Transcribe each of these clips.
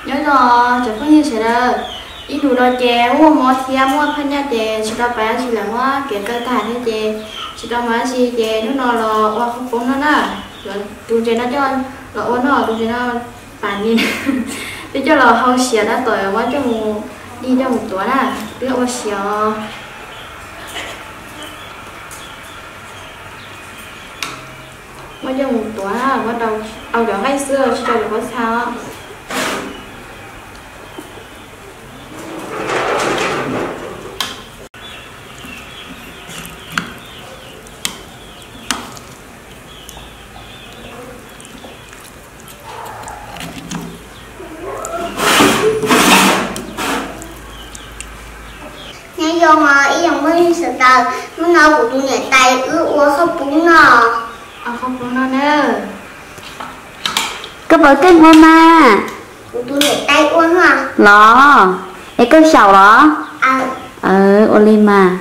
Nyob zoo cov phooj ywg sawv daws, ib ntus no ces muaj mob thiab muaj phaj nyaj ces tsis tau pais dab tsi lawm, muab kev kaw tag thiab ces tsis tau mus dab tsi ces hnub no los ua qhov poob no na. Tus ntses no coj los ua noj, tus ntses no pam ni, twb coj los hau siav tab tom muab coj mus dig coj mus tuav na, twb ua siav os. Muab coj mus tuav, muab rau au cov nqaij xwb, tsis rau cov pob txha os. Nyob zoo os ib tsoom phooj ywg sawv daws, hnub no kuv tus niam tais wb ua qhov poob no. Ua qhov poob no na. Koj puas keej ua mas? Kuv tus niam tais ua no. Los, es koj xyaum los? Ua li mas.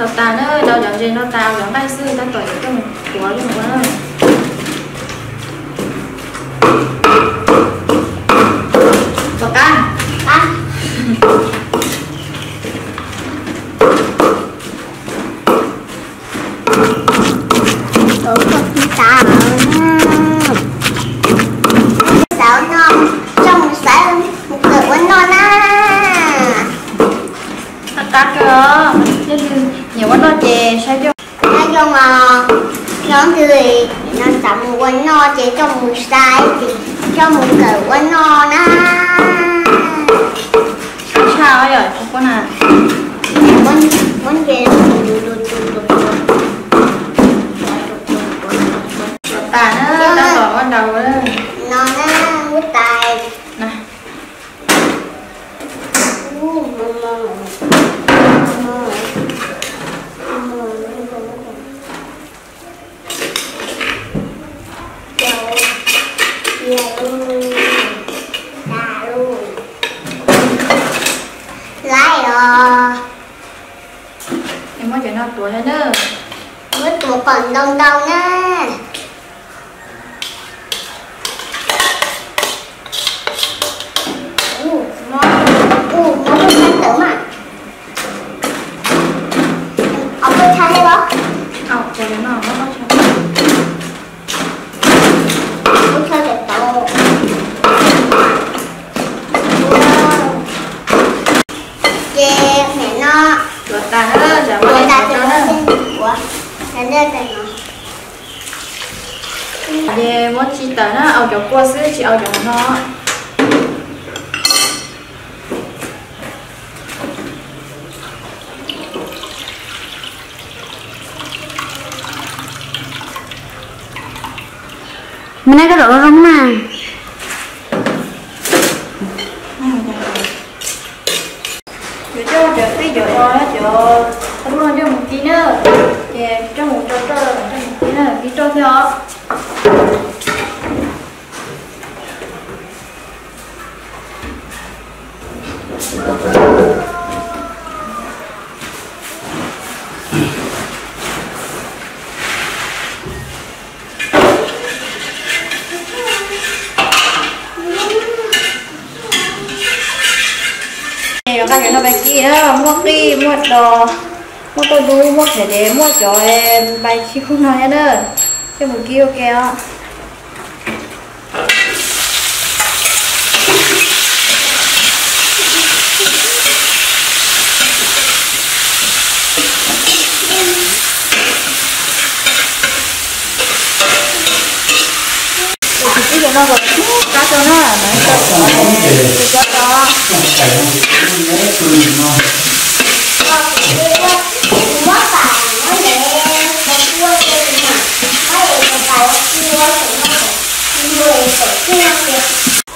Rau tas na, rau cov ntses rau tas, cov nqaij xwb tab tom yuav coj mus tuav li ua na. Rau tas. Tuav kom txav. Xav no, coj mus xaiv mus kawm ua noj na. Qab kawg os, thiaj li nyiam ua noj ces saib coj. Nyob zoo os, nyob twg no xav mus ua noj ces coj mus saib, coj mus kawm ua noj na. Tshaj yom, kuv na. Muab ntses tas na, tab tom muab ntaus no na, muab tais na. Laib os. Muab cov no tuav na. Muab tuav kom ntau ntau na. Ua, muab tawm mas. Ua, muab tawm tau. Ces nim no tuav tas, tuav tas ces ua, ua, ua. Ces muab tsis tawm na, au cov kua xwb tsis au cov no. Mas neb koj rau zoo na. Yuav coj cov tib cov no, cov lub no coj mus kib na, ces coj mus rau roj, coj mus kib na, kib roj thiab os. Yuav nqa cov no pais kib na, muaj qij, muaj dos, muaj tauj dub, muaj qhiav dev, muaj cov pais kib no thiab na, coj mus kib ua ke os. Tus tib cov no kom kab rau na, mas rau cov, cov rau.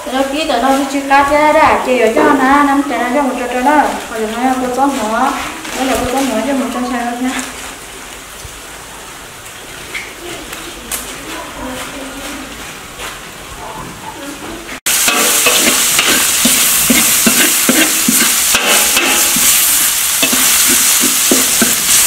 Cov no kib cov no tsis kab thiab dab, ces yuav coj na, nab tais no coj mus tso rau na, ho cov no yog kua txob hmuv, muab cov kua txob hmuv coj mus tso ntshai thiab.